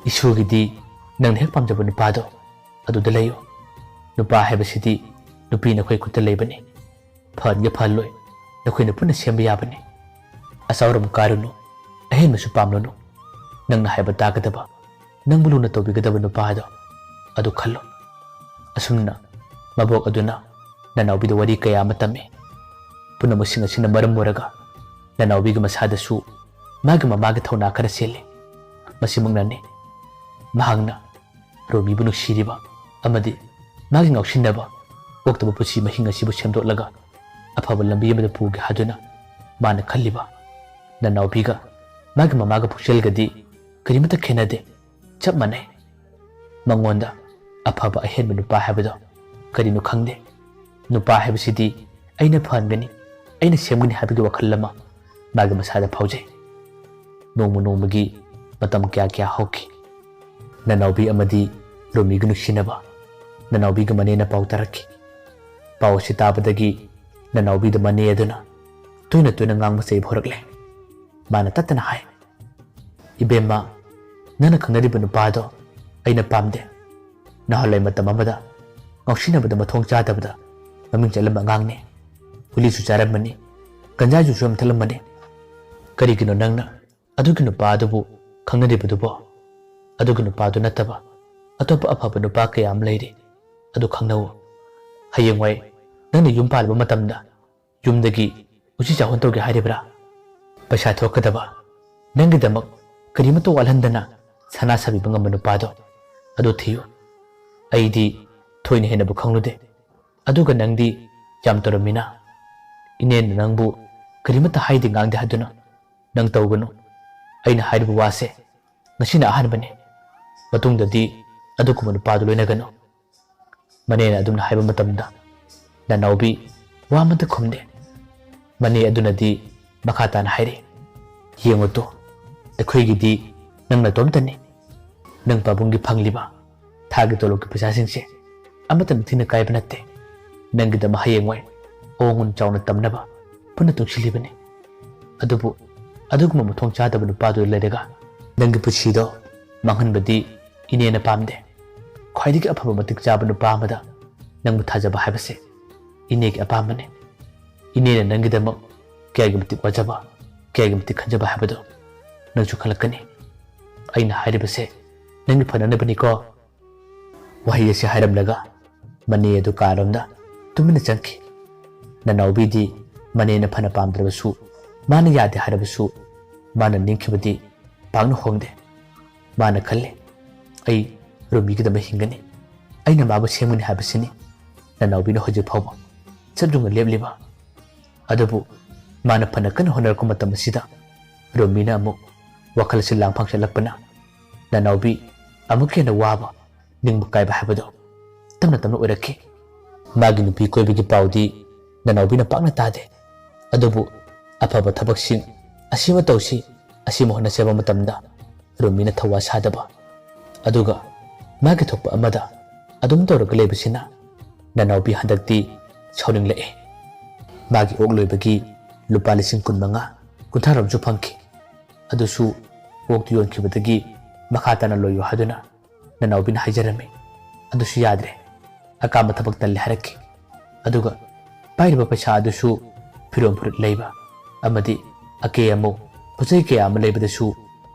ꯏꯁꯣꯔꯒꯤꯗꯤ ꯅꯪꯅ ꯍꯦꯛ ꯄꯥꯝꯖꯕ ꯅꯨꯄꯥꯗꯣ ꯑꯗꯨꯗ ꯂꯩꯌꯨ꯫ ꯅꯨꯄꯥ ꯍꯥꯏꯕꯁꯤꯗꯤ ꯅꯨꯄꯤ ꯅꯈꯣꯏ ꯈꯨꯠꯇ ꯂꯩꯕꯅꯤ꯫ ꯐꯍꯟꯒꯦ ꯐꯍꯜꯂꯣꯏ, ꯅꯈꯣꯏꯅ ꯄꯨꯟꯅ ꯁꯦꯝꯕ ꯌꯥꯕꯅꯤ꯫ ꯑꯆꯥꯎꯔꯝ ꯀꯥꯔꯨꯅꯨ, ꯑꯍꯦꯟꯕꯁꯨ ꯄꯥꯝꯂꯨꯅꯨ꯫ ꯅꯪꯅ ꯍꯥꯏꯕ ꯇꯥꯒꯗꯕ, ꯅꯪꯕꯨ ꯂꯨꯅ ꯇꯧꯕꯤꯒꯗꯕ ꯅꯨꯄꯥꯗꯣ ꯑꯗꯨ ꯈꯜꯂꯨ꯫ ꯑꯁꯨꯝꯅ ꯃꯕꯣꯛ ꯑꯗꯨꯅ ꯅꯅꯥꯎꯕꯤꯗ ꯋꯥꯔꯤ ꯀꯌꯥ ꯑꯃ ꯇꯝꯃꯤ꯫ ꯄꯨꯝꯅꯃꯛꯁꯤꯡ ꯑꯁꯤꯅ ꯃꯔꯝ ꯑꯣꯏꯔꯒ ꯅꯅꯥꯎꯕꯤꯒꯤ ꯃꯁꯥꯗꯁꯨ ꯃꯥꯒꯤ ꯃꯃꯥꯒꯤ ꯊꯧꯅꯥ ꯈꯔ ꯆꯦꯜꯂꯤ꯫ ꯃꯁꯤꯃꯛꯅꯅꯤ ꯃꯍꯥꯛꯅ ꯔꯣꯃꯤꯕꯨ ꯅꯨꯡꯁꯤꯔꯤꯕ ꯑꯃꯗꯤ ꯃꯥꯒꯤ ꯉꯥꯎꯁꯤꯟꯅꯕ ꯑꯣꯛꯇꯕ ꯄꯨꯟꯁꯤ ꯃꯍꯤꯡ ꯑꯁꯤꯕꯨ ꯁꯦꯝꯗꯣꯛꯂꯒ ꯑꯐꯕ ꯂꯝꯕꯤ ꯑꯃꯗ ꯄꯨꯒꯦ ꯍꯥꯏꯗꯨꯅ ꯃꯥꯅ ꯈꯜꯂꯤꯕ꯫ ꯅꯅꯥꯎꯕꯤꯒ ꯃꯥꯒꯤ ꯃꯃꯥꯒ ꯄꯨꯛꯆꯦꯜꯒꯗꯤ ꯀꯔꯤꯃꯠꯇ ꯈꯦꯠꯅꯗꯦ, ꯆꯞ ꯃꯥꯟꯅꯩ꯫ ꯃꯉꯣꯟꯗ ꯑꯐꯕ ꯑꯍꯦꯟꯕ ꯅꯨꯄꯥ ꯍꯥꯏꯕꯗꯣ ꯀꯔꯤꯅꯣ ꯈꯪꯗꯦ꯫ ꯅꯨꯄꯥ ꯍꯥꯏꯕꯁꯤꯗꯤ ꯑꯩꯅ ꯐꯍꯟꯒꯅꯤ, ꯑꯩꯅ ꯁꯦꯝꯒꯅꯤ ꯍꯥꯏꯕꯒꯤ ꯋꯥꯈꯜ ꯑꯃ ꯃꯥꯒꯤ ꯃꯁꯥꯗ ꯐꯥꯎꯖꯩ꯫ ꯅꯣꯡꯃ ꯅꯣꯡꯃꯒꯤ ꯃꯇꯝ ꯀꯌꯥ ꯀꯌꯥ ꯍꯧꯈꯤ꯫ ꯅꯅꯥꯎꯕꯤ ꯑꯃꯗꯤ ꯔꯣꯃꯤꯒ ꯅꯨꯡꯁꯤꯅꯕ ꯅꯅꯥꯎꯕꯤꯒ ꯃꯅꯦꯅ ꯄꯥꯎ ꯇꯥꯔꯛꯈꯤ꯫ ꯄꯥꯎ ꯑꯁꯤ ꯇꯥꯕꯗꯒꯤ ꯅꯅꯥꯎꯕꯤꯗ ꯃꯅꯦ ꯑꯗꯨꯅ ꯇꯣꯏꯅ ꯇꯣꯏꯅ ꯉꯥꯡꯕ ꯆꯩꯕ ꯍꯧꯔꯛꯂꯦ꯫ ꯃꯥꯅ ꯇꯠꯇꯅ ꯍꯥꯏ, "ꯏꯕꯦꯝꯃ, ꯅꯪꯅ ꯈꯪꯅꯔꯤꯕ ꯅꯨꯄꯥꯗꯣ ꯑꯩꯅ ꯄꯥꯝꯗꯦ꯫ ꯅꯍꯥꯟꯋꯥꯏ ꯃꯇꯝ ꯑꯃꯗ ꯉꯥꯎꯁꯤꯟꯅꯕꯗ ꯃꯊꯣꯡ ꯆꯥꯗꯕꯗ ꯃꯃꯤꯡ ꯆꯠꯂꯝꯕ ꯑꯉꯥꯡꯅꯤ꯫ ꯒꯨꯂꯤꯁꯨ ꯆꯥꯔꯝꯕꯅꯤ, ꯒꯟꯖꯥꯁꯨ ꯌꯥꯝ ꯊꯛꯂꯝꯕꯅꯤ꯫ ꯀꯔꯤꯒꯤꯅꯣ ꯅꯪꯅ ꯑꯗꯨꯒꯤ ꯅꯨꯄꯥ ꯑꯗꯨꯕꯨ ꯈꯪꯅꯔꯤꯕꯗꯨꯕꯣ? ꯑꯗꯨꯒꯤ ꯅꯨꯄꯥꯗꯨ ꯅꯠꯇꯕ ꯑꯇꯣꯞꯄ ꯑꯐꯕ ꯅꯨꯄꯥ ꯀꯌꯥ ꯑꯃ ꯂꯩꯔꯤ꯫ ꯑꯗꯨ ꯈꯪꯅꯧ꯫ ꯍꯌꯦꯡꯋꯥꯏ ꯅꯪꯅ ꯌꯨꯝ ꯄꯥꯜꯂꯕ ꯃꯇꯝꯗ ꯌꯨꯝꯗꯒꯤ ꯎꯆꯤ ꯆꯥꯍꯣꯟ ꯇꯧꯒꯦ ꯍꯥꯏꯔꯤꯕ꯭ꯔꯥ? ꯄꯩꯁꯥ ꯊꯣꯛꯀꯗꯕ, ꯅꯪꯒꯤꯗꯃꯛ ꯀꯔꯤꯃꯠꯇ ꯋꯥꯠꯍꯟꯗꯅ ꯁꯅꯥ ꯁꯥꯕꯤꯕ ꯉꯝꯕ ꯅꯨꯄꯥꯗꯣ, ꯑꯗꯨ ꯊꯤꯌꯨ꯫ ꯑꯩꯗꯤ ꯊꯣꯏꯅ ꯍꯦꯟꯅꯕꯨ ꯈꯪꯂꯨꯗꯦ꯫ ꯑꯗꯨꯒ ꯅꯪꯗꯤ ꯌꯥꯝ ꯇꯧꯔꯝꯃꯤꯅ꯫ ꯏꯅꯦꯅ ꯅꯪꯕꯨ ꯀꯔꯤꯃꯠꯇ ꯍꯥꯏꯗꯦ ꯉꯥꯡꯗꯦ ꯍꯥꯏꯗꯨꯅ ꯅꯪ ꯇꯧꯒꯅꯨ꯫ ꯑꯩꯅ ꯍꯥꯏꯔꯤꯕ ꯋꯥꯁꯦ ꯉꯁꯤꯅ ꯑꯍꯥꯟꯕꯅꯤ꯫ ꯃꯇꯨꯡꯗꯗꯤ ꯑꯗꯨꯒꯨꯝꯕ ꯅꯨꯄꯥꯗꯨ ꯂꯣꯏꯅꯒꯅꯨ꯫ ꯃꯅꯦꯅ ꯑꯗꯨꯝꯅ ꯍꯥꯏꯕ ꯃꯇꯝꯗ ꯅꯅꯥꯎꯕꯤ ꯋꯥ ꯑꯃꯠꯇ ꯈꯨꯝꯗꯦ꯫ ꯃꯅꯦ ꯑꯗꯨꯅꯗꯤ ꯃꯈꯥ ꯇꯥꯅ ꯍꯥꯏꯔꯤ, "ꯌꯦꯡꯉꯨ ꯇꯨ, ꯑꯩꯈꯣꯏꯒꯤꯗꯤ ꯅꯪ ꯅꯇꯣꯝꯇꯅꯤ꯫ ꯅꯪ ꯄꯥꯕꯨꯡꯒꯤ ꯐꯪꯂꯤꯕ ꯊꯥꯒꯤ ꯇꯣꯂꯣꯞꯀꯤ ꯄꯩꯁꯥꯁꯤꯡꯁꯦ ꯑꯃꯠꯇ ꯅꯤꯡꯊꯤꯅ ꯀꯥꯏꯕ ꯅꯠꯇꯦ꯫ ꯅꯪꯒꯤꯗꯃꯛ ꯍꯌꯦꯡꯋꯥꯏ ꯑꯋꯥꯡꯕ ꯆꯥꯎꯅ ꯇꯝꯅꯕ ꯄꯨꯟꯅ ꯇꯨꯡꯁꯤꯜꯂꯤꯕꯅꯤ꯫ ꯑꯗꯨꯕꯨ ꯑꯗꯨꯒꯨꯝꯕ ꯃꯊꯣꯡ ꯆꯥꯗꯕ ꯅꯨꯄꯥꯗꯨꯗ ꯂꯩꯔꯒ ꯅꯪꯒꯤ ꯄꯨꯟꯁꯤꯗꯣ ꯃꯥꯡꯍꯟꯕꯗꯤ ꯏꯅꯦꯅ ꯄꯥꯝꯗꯦ꯫ ꯈ꯭ꯋꯥꯏꯗꯒꯤ ꯑꯐꯕ ꯃꯇꯤꯛ ꯆꯥꯕ ꯅꯨꯄꯥ ꯑꯃꯗ ꯅꯪꯕꯨ ꯊꯥꯖꯕ ꯍꯥꯏꯕꯁꯦ ꯏꯅꯦꯒꯤ ꯑꯄꯥꯝꯕꯅꯤ꯫ ꯏꯅꯦꯅ ꯅꯪꯒꯤꯗꯃꯛ ꯀꯌꯥꯒꯤ ꯃꯇꯤꯛ ꯋꯥꯖꯕ, ꯀꯌꯥꯒꯤ ꯃꯇꯤꯛ ꯈꯟꯖꯕ ꯍꯥꯏꯕꯗꯣ ꯅꯪꯁꯨ ꯈꯜꯂꯛꯀꯅꯤ꯫ ꯑꯩꯅ ꯍꯥꯏꯔꯤꯕꯁꯦ ꯅꯪꯒꯤ ꯐꯅꯅꯕꯅꯤꯀꯣ꯫" ꯋꯥꯍꯩ ꯑꯁꯤ ꯍꯥꯏꯔꯝꯂꯒ ꯃꯅꯦ ꯑꯗꯨ ꯀꯥꯔꯣꯝꯗ ꯇꯨꯃꯤꯟꯅ ꯆꯪꯈꯤ꯫ ꯅꯅꯥꯎꯕꯤꯗꯤ ꯃꯅꯦꯅ ꯐꯅ ꯄꯥꯝꯗ꯭ꯔꯕꯁꯨ, ꯃꯥꯅ ꯌꯥꯗꯦ ꯍꯥꯏꯔꯕꯁꯨ, ꯃꯥꯅ ꯅꯤꯡꯈꯤꯕꯗꯤ ꯄꯥꯛꯅ ꯍꯣꯡꯗꯦ꯫ ꯃꯥꯅ ꯈꯜꯂꯤ, "ꯑꯩ ꯔꯣꯃꯤꯒꯤꯗꯃꯛ ꯍꯤꯡꯒꯅꯤ꯫ ꯑꯩꯅ ꯃꯥꯕꯨ ꯁꯦꯝꯒꯅꯤ ꯍꯥꯏꯕꯁꯤꯅꯤ ꯅꯅꯥꯎꯕꯤꯅ ꯍꯧꯖꯤꯛ ꯐꯥꯎꯕ ꯆꯠ ꯌꯨꯡꯅ ꯂꯦꯞꯂꯤꯕ꯫" ꯑꯗꯨꯕꯨ ꯃꯥꯅ ꯐꯅ ꯀꯟꯅ ꯍꯣꯠꯅꯔꯛꯄ ꯃꯇꯝ ꯑꯁꯤꯗ ꯔꯣꯃꯤꯅ ꯑꯃꯨꯛ ꯋꯥꯈꯜ ꯑꯁꯤ ꯂꯥꯡꯐꯥꯡ ꯆꯠꯂꯛꯄꯅ ꯅꯅꯥꯎꯕꯤ ꯑꯃꯨꯛꯀ ꯍꯦꯟꯅ ꯋꯥꯕ, ꯅꯤꯡꯕ ꯀꯥꯏꯕ ꯍꯥꯏꯕꯗꯨ ꯇꯞꯅ ꯇꯞꯅ ꯑꯣꯏꯔꯛꯈꯤ꯫ ꯃꯥꯒꯤ ꯅꯨꯄꯤ ꯀꯣꯏꯕꯒꯤ ꯄꯥꯎꯗꯤ ꯅꯅꯥꯎꯕꯤꯅ ꯄꯥꯛꯅ ꯇꯥꯗꯦ꯫ ꯑꯗꯨꯕꯨ ꯑꯐꯕ ꯊꯕꯛꯁꯤꯡ ꯑꯁꯤꯃ ꯇꯧꯁꯤ, ꯑꯁꯤꯃ ꯍꯣꯠꯅꯁꯤ ꯍꯥꯏꯕ ꯃꯇꯝꯗ ꯔꯣꯃꯤꯅ ꯊꯧꯋꯥ ꯁꯥꯗꯕ, ꯑꯗꯨꯒ ꯃꯥꯒꯤ ꯊꯣꯛꯄ ꯑꯃꯗ ꯑꯗꯨꯝ ꯇꯧꯔꯒ ꯂꯩꯕꯁꯤꯅ ꯅꯅꯥꯎꯕꯤ ꯍꯟꯗꯛꯇꯤ ꯁꯥꯎꯅꯤꯡꯂꯛꯑꯦ꯫ ꯃꯥꯒꯤ ꯑꯣꯛ ꯂꯣꯏꯕꯒꯤ ꯂꯨꯄꯥ ꯂꯤꯁꯤꯡ ꯀꯨꯟ ꯃꯉꯥ, ꯀꯨꯟꯊ꯭ꯔꯥ ꯔꯣꯝꯁꯨ ꯐꯪꯈꯤ꯫ ꯑꯗꯨꯁꯨ ꯑꯣꯛꯇꯨ ꯌꯣꯟꯈꯤꯕꯗꯒꯤ ꯃꯈꯥ ꯇꯥꯅ ꯂꯣꯏꯌꯨ ꯍꯥꯏꯗꯨꯅ ꯅꯅꯥꯎꯕꯤꯅ ꯍꯥꯏꯖꯔꯝꯃꯤ꯫ ꯑꯗꯨꯁꯨ ꯌꯥꯗ꯭ꯔꯦ꯫ ꯑꯀꯥꯝꯕ ꯊꯕꯛ ꯇꯜꯂꯦ ꯍꯥꯏꯔꯛꯈꯤ꯫ ꯑꯗꯨꯒ ꯄꯥꯏꯔꯤꯕ ꯄꯩꯁꯥ ꯑꯗꯨꯁꯨ ꯐꯤꯔꯣꯜ ꯐꯨꯔꯤꯠ ꯂꯩꯕ ꯑꯃꯗꯤ ꯑꯀꯦ ꯑꯃꯧ ꯄꯣꯠ ꯆꯩ ꯀꯌꯥ ꯑꯃ ꯂꯩꯕꯗꯁꯨ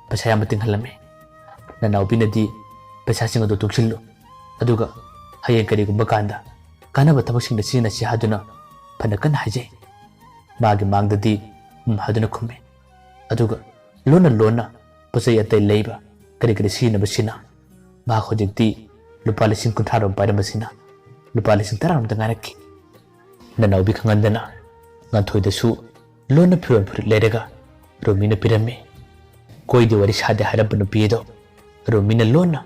ꯄꯩꯁꯥ ꯌꯥꯝꯅ ꯇꯤꯡꯍꯜꯂꯝꯃꯤ꯫ ꯅꯅꯥꯎꯕꯤꯅꯗꯤ ꯄꯩꯁꯥꯁꯤꯡ ꯑꯗꯨ ꯇꯨꯡꯁꯤꯜꯂꯨ, ꯑꯗꯨꯒ ꯍꯌꯦꯡ ꯀꯔꯤꯒꯨꯝꯕ ꯀꯥꯟꯗ ꯀꯥꯟꯅꯕ ꯊꯕꯛꯁꯤꯡꯗ ꯁꯤꯖꯤꯟꯅꯁꯤ ꯍꯥꯏꯗꯨꯅ ꯐꯅ ꯀꯟꯅ ꯍꯥꯏꯖꯩ꯫ ꯃꯥꯒꯤ ꯃꯥꯡꯗꯗꯤ ꯎꯝ ꯍꯥꯏꯗꯨꯅ ꯈꯨꯝꯃꯤ꯫ ꯑꯗꯨꯒ ꯂꯣꯟꯅ ꯂꯣꯟꯅ ꯄꯣꯠ ꯆꯩ ꯑꯇꯩ ꯂꯩꯕ, ꯀꯔꯤ ꯀꯔꯤ ꯁꯤꯖꯤꯟꯅꯕꯁꯤꯅ ꯃꯍꯥꯛ ꯍꯧꯖꯤꯛꯇꯤ ꯂꯨꯄꯥ ꯂꯤꯁꯤꯡ ꯀꯨꯟꯊ꯭ꯔꯥ ꯔꯣꯝ ꯄꯥꯏꯔꯝꯕꯁꯤꯅ ꯂꯨꯄꯥ ꯂꯤꯁꯤꯡ ꯇꯔꯥ ꯔꯣꯝꯇ ꯉꯥꯏꯔꯛꯈꯤ꯫ ꯅꯅꯥꯎꯕꯤ ꯈꯪꯍꯟꯗꯅ ꯉꯥꯟꯊꯣꯏꯗꯁꯨ ꯂꯣꯟꯅ ꯐꯤꯔꯣꯜ ꯐꯨꯔꯤꯠ ꯂꯩꯔꯒ ꯔꯣꯃꯤꯅ ꯄꯤꯔꯝꯃꯤ꯫ ꯀꯣꯏꯗꯦ ꯋꯥꯔꯤ ꯁꯥꯗꯦ ꯍꯥꯏꯔꯝꯕ ꯅꯨꯄꯤ ꯑꯗꯣ ꯔꯣꯃꯤꯅ ꯂꯣꯟꯅ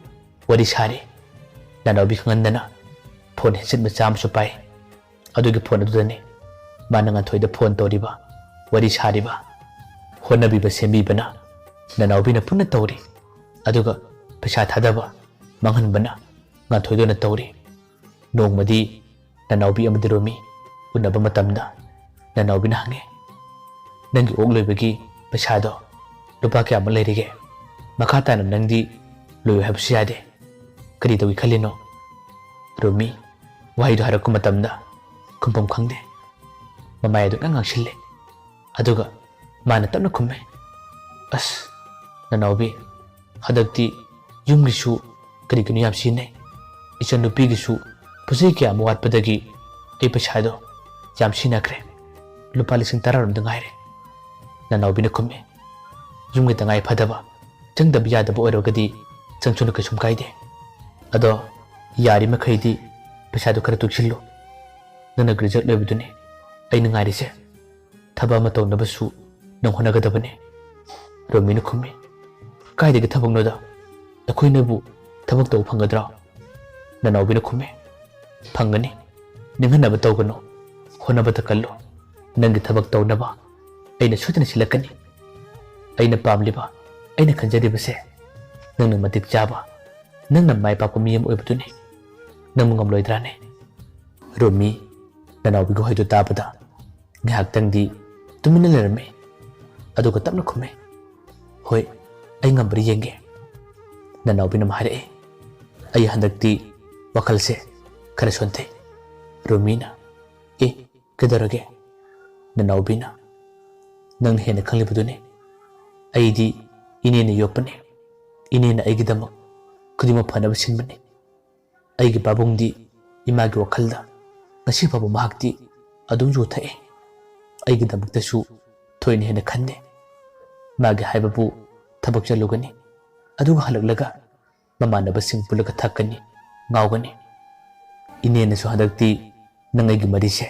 ꯋꯥꯔꯤ ꯁꯥꯔꯤ꯫ ꯅꯅꯥꯎꯕꯤ ꯈꯪꯍꯟꯗꯅ ꯐꯣꯟ ꯍꯦꯟꯁꯦꯠ ꯃꯆꯥ ꯑꯃꯁꯨ ꯄꯥꯏ꯫ ꯑꯗꯨꯒꯤ ꯐꯣꯟ ꯑꯗꯨꯗꯅꯤ ꯃꯥꯅ ꯉꯥꯟꯊꯣꯏꯗ ꯐꯣꯟ ꯇꯧꯔꯤꯕ, ꯋꯥꯔꯤ ꯁꯥꯔꯤꯕ꯫ ꯍꯣꯠꯅꯕꯤꯕ ꯁꯦꯝꯕꯤꯕꯅ ꯅꯅꯥꯎꯕꯤꯅ ꯄꯨꯟꯅ ꯇꯧꯔꯤ꯫ ꯑꯗꯨꯒ ꯄꯩꯁꯥ ꯊꯥꯗꯕ, ꯃꯥꯡꯍꯟꯕꯅ ꯉꯥꯟꯊꯣꯏꯗꯨꯅ ꯇꯧꯔꯤ꯫ ꯅꯣꯡꯃꯗꯤ ꯅꯅꯥꯎꯕꯤ ꯑꯃꯗꯤ ꯔꯣꯃꯤ ꯎꯅꯕ ꯃꯇꯝꯗ ꯅꯅꯥꯎꯕꯤꯅ ꯍꯪꯉꯦ, "ꯅꯪꯒꯤ ꯑꯣꯛ ꯂꯣꯏꯕꯒꯤ ꯄꯩꯁꯥꯗꯣ ꯂꯨꯄꯥ ꯀꯌꯥꯃꯨꯛ ꯂꯩꯔꯤꯒꯦ? ꯃꯈꯥ ꯇꯥꯅ ꯅꯪꯗꯤ ꯂꯣꯏꯌꯨ ꯍꯥꯏꯕꯁꯨ ꯌꯥꯗꯦ꯫ ꯀꯔꯤ ꯇꯧꯒꯦ ꯈꯜꯂꯤꯅꯣ?" ꯔꯣꯃꯤ ꯋꯥꯍꯩꯗꯣ ꯍꯥꯏꯔꯛꯄ ꯃꯇꯝꯗ ꯈꯨꯝꯐꯝ ꯈꯪꯗꯦ꯫ ꯃꯃꯥꯏ ꯑꯗꯨ ꯉꯥꯡ ꯉꯥꯡꯁꯤꯜꯂꯦ꯫ ꯑꯗꯨꯒ ꯃꯥꯅ ꯇꯞꯅ ꯈꯨꯝꯃꯦ, "ꯑꯁ, ꯅꯅꯥꯎꯕꯤ, ꯍꯟꯗꯛꯇꯤ ꯌꯨꯝꯒꯤꯁꯨ ꯀꯔꯤ ꯀꯔꯤꯅꯣ ꯌꯥꯝ ꯁꯤꯖꯤꯟꯅꯩ꯫ ꯏꯆꯟꯅꯨꯄꯤꯒꯤꯁꯨ ꯄꯣꯠꯆꯩ ꯀꯌꯥ ꯑꯃ ꯋꯥꯠꯄꯗꯒꯤ ꯑꯩ ꯄꯩꯁꯥꯗꯣ ꯌꯥꯝ ꯁꯤꯖꯤꯟꯅꯈ꯭ꯔꯦ꯫ ꯂꯨꯄꯥ ꯂꯤꯁꯤꯡ ꯇꯔꯥ ꯔꯣꯝꯗ ꯉꯥꯏꯔꯦ꯫ ꯅꯅꯥꯎꯕꯤꯅ ꯈꯨꯝꯃꯦ, "ꯌꯨꯝꯒꯤ ꯇꯉꯥꯏ ꯐꯗꯕ, ꯆꯪꯗꯕ ꯌꯥꯗꯕ ꯑꯣꯏꯔꯒꯗꯤ ꯆꯪꯁꯅꯨ, ꯀꯩꯁꯨꯝ ꯀꯥꯏꯗꯦ꯫ ꯑꯗꯣ ꯌꯥꯔꯤꯃꯈꯩꯗꯤ ꯄꯩꯁꯥꯗꯣ ꯈꯔ ꯇꯨꯡꯁꯤꯜꯂꯨ꯫ ꯅꯪꯅ ꯒ꯭ꯔꯦꯖꯨꯑꯦꯠ ꯂꯣꯏꯕꯗꯨꯅꯤ ꯑꯩꯅ ꯉꯥꯏꯔꯤꯁꯦ꯫ ꯊꯕꯛ ꯑꯃ ꯇꯧꯅꯕꯁꯨ ꯅꯪ ꯍꯣꯠꯅꯒꯗꯕꯅꯤ꯫" ꯔꯣꯃꯤꯅ ꯈꯨꯝꯃꯤ, "ꯀꯥꯏꯗꯒꯤ ꯊꯕꯛꯅꯣꯗ? ꯑꯩꯈꯣꯏꯅꯕꯨ ꯊꯕꯛ ꯇꯧꯕ ꯐꯪꯒꯗ꯭ꯔꯣ?" ꯅꯅꯥꯎꯕꯤꯅ ꯈꯨꯝꯃꯤ, "ꯐꯪꯒꯅꯤ꯫ ꯅꯤꯡꯍꯟꯅꯕ ꯇꯧꯒꯅꯨ꯫ ꯍꯣꯠꯅꯕꯗ ꯀꯜꯂꯨ꯫ ꯅꯪꯒꯤ ꯊꯕꯛ ꯇꯧꯅꯕ ꯑꯩꯅ ꯁꯣꯏꯗꯅ ꯁꯤꯜꯂꯛꯀꯅꯤ꯫ ꯑꯩꯅ ꯄꯥꯝꯂꯤꯕ, ꯑꯩꯅ ꯈꯟꯖꯔꯤꯕꯁꯦ ꯅꯪꯅ ꯃꯇꯤꯛ ꯆꯥꯕ, ꯅꯪꯅ ꯃꯥꯏ ꯄꯥꯛꯄ ꯃꯤ ꯑꯃ ꯑꯣꯏꯕꯗꯨꯅꯤ꯫ ꯅꯪꯕꯨ ꯉꯝꯂꯣꯏꯗ꯭ꯔꯥꯅꯦ?" ꯔꯣꯃꯤ ꯅꯅꯥꯎꯕꯤꯒꯤ ꯋꯥꯍꯩꯗꯨ ꯇꯥꯕꯗ ꯉꯥꯏꯍꯥꯛꯇꯪꯗꯤ ꯇꯨꯃꯤꯟꯅ ꯂꯩꯔꯝꯃꯤ꯫ ꯑꯗꯨꯒ ꯇꯞꯅ ꯈꯨꯝꯃꯤ, "ꯍꯣꯏ, ꯑꯩ ꯉꯝꯕ꯭ꯔꯥ ꯌꯦꯡꯒꯦ꯫" ꯅꯅꯥꯎꯕꯤꯅ ꯑꯃ ꯍꯥꯏꯔꯛꯏ, "ꯑꯩ ꯍꯟꯗꯛꯇꯤ ꯋꯥꯈꯜꯁꯦ ꯈꯔ ꯁꯣꯟꯊꯩ꯫" ꯔꯣꯃꯤꯅ, "ꯑꯦ, ꯀꯩꯗꯧꯔꯒꯦ?" ꯅꯅꯥꯎꯕꯤꯅ, "ꯅꯪꯅ ꯍꯦꯟꯅ ꯈꯪꯂꯤꯕꯗꯨꯅꯤ꯫ ꯑꯩꯗꯤ ꯏꯅꯦꯅ ꯌꯣꯛꯄꯅꯤ꯫ ꯏꯅꯦꯅ ꯑꯩꯒꯤꯗꯃꯛ ꯈꯨꯗꯤꯡꯃꯛ ꯐꯅꯕ ꯁꯤꯟꯕꯅꯤ꯫ ꯑꯩꯒꯤ ꯄꯥꯕꯨꯡꯗꯤ ꯏꯃꯥꯒꯤ ꯋꯥꯈꯜꯗ ꯉꯁꯤ ꯐꯥꯎꯕ ꯃꯍꯥꯛꯇꯤ ꯑꯗꯨꯝ ꯌꯨ ꯊꯛꯏ꯫ ꯑꯩꯒꯤꯗꯃꯛꯇꯁꯨ ꯊꯣꯏꯅ ꯍꯦꯟꯅ ꯈꯟꯗꯦ꯫ ꯃꯥꯒꯤ ꯍꯥꯏꯕꯕꯨ ꯊꯕꯛ ꯆꯠꯂꯨꯒꯅꯤ, ꯑꯗꯨꯒ ꯍꯜꯂꯛꯂꯒ ꯃꯃꯥꯟꯅꯕꯁꯤꯡ ꯄꯨꯜꯂꯒ ꯊꯛꯀꯅꯤ, ꯉꯥꯎꯒꯅꯤ꯫ ꯏꯅꯦꯅꯁꯨ ꯍꯟꯗꯛꯇꯤ ꯅꯪ ꯑꯩꯒꯤ ꯃꯔꯤꯁꯦ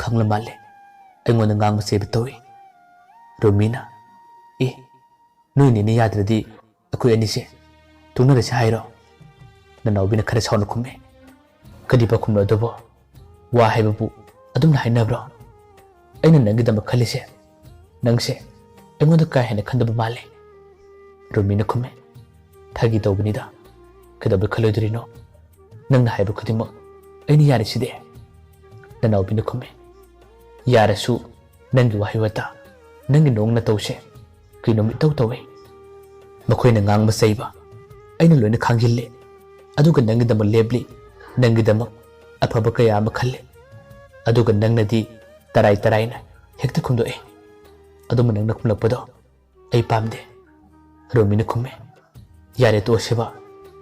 ꯈꯪꯂ ꯃꯥꯜꯂꯦ꯫ ꯑꯩꯉꯣꯟꯗ ꯉꯥꯡꯕ ꯆꯩꯕ ꯇꯧꯏ꯫ ꯔꯣꯃꯤꯅ, "ꯑꯦ, ꯅꯣꯏ ꯅꯦꯅ ꯌꯥꯗ꯭ꯔꯗꯤ ꯑꯩꯈꯣꯏ ꯑꯅꯤꯁꯦ ꯇꯣꯛꯅꯔꯁꯦ ꯍꯥꯏꯔꯣ?" ꯅꯅꯥꯎꯕꯤꯅ ꯈꯔ ꯁꯥꯎꯅ ꯈꯨꯝꯃꯦ꯫ "ꯀꯔꯤ ꯄꯥꯈꯨꯝꯅꯣ ꯑꯗꯨꯕꯣ? ꯋꯥ ꯍꯥꯏꯕꯕꯨ ꯑꯗꯨꯝꯅ ꯍꯥꯏꯅꯕ꯭ꯔꯣ? ꯑꯩꯅ ꯅꯪꯒꯤꯗꯃꯛ ꯈꯜꯂꯤꯁꯦ ꯅꯪꯁꯦ ꯑꯩꯉꯣꯟꯗ ꯀꯥ ꯍꯦꯟꯅ ꯈꯟꯗꯕ ꯃꯥꯜꯂꯦ꯫" ꯔꯣꯃꯤꯅ ꯈꯨꯝꯃꯦ꯫ "ꯐꯥꯒꯤ ꯇꯧꯕꯅꯤꯗ, ꯀꯩꯗꯧꯕꯩ ꯈꯜꯂꯣꯏꯗꯣꯔꯤꯅꯣ? ꯅꯪꯅ ꯍꯥꯏꯕ ꯈꯨꯗꯤꯡꯃꯛ ꯑꯩꯅ ꯌꯥꯔꯤꯁꯤꯗꯤ꯫" ꯅꯅꯥꯎꯕꯤꯅ ꯈꯨꯝꯃꯦ꯫ "ꯌꯥꯔꯁꯨ ꯅꯪꯒꯤ ꯋꯥꯍꯩ ꯋꯥꯇꯥ, ꯅꯪꯒꯤ ꯅꯣꯡ ꯅꯇꯧꯁꯦ ꯀꯩꯅꯣꯝ ꯏꯇꯧ ꯇꯧꯏ꯫ ꯃꯈꯣꯏꯅ ꯉꯥꯡꯕ ꯆꯩꯕ ꯑꯩꯅ ꯂꯣꯏꯅ ꯈꯥꯡꯖꯤꯜꯂꯤ, ꯑꯗꯨꯒ ꯅꯪꯒꯤꯗꯃꯛ ꯂꯦꯞꯂꯤ, ꯅꯪꯒꯤꯗꯃꯛ ꯑꯐꯕ ꯀꯌꯥ ꯑꯃ ꯈꯜꯂꯤ, ꯑꯗꯨꯒ ꯅꯪꯅꯗꯤ ꯇꯔꯥꯏ ꯇꯔꯥꯏꯅ ꯍꯦꯛꯇ ꯈꯨꯝꯗꯣꯛꯏ꯫ ꯑꯗꯨꯝꯕ ꯅꯪꯅ ꯈꯨꯝꯂꯛꯄꯗꯣ ꯑꯩ ꯄꯥꯝꯗꯦ꯫" ꯔꯣꯃꯤꯅ ꯈꯨꯝꯃꯦ꯫ "ꯌꯥꯔꯦ, ꯇꯣꯛꯑꯁꯦꯕ,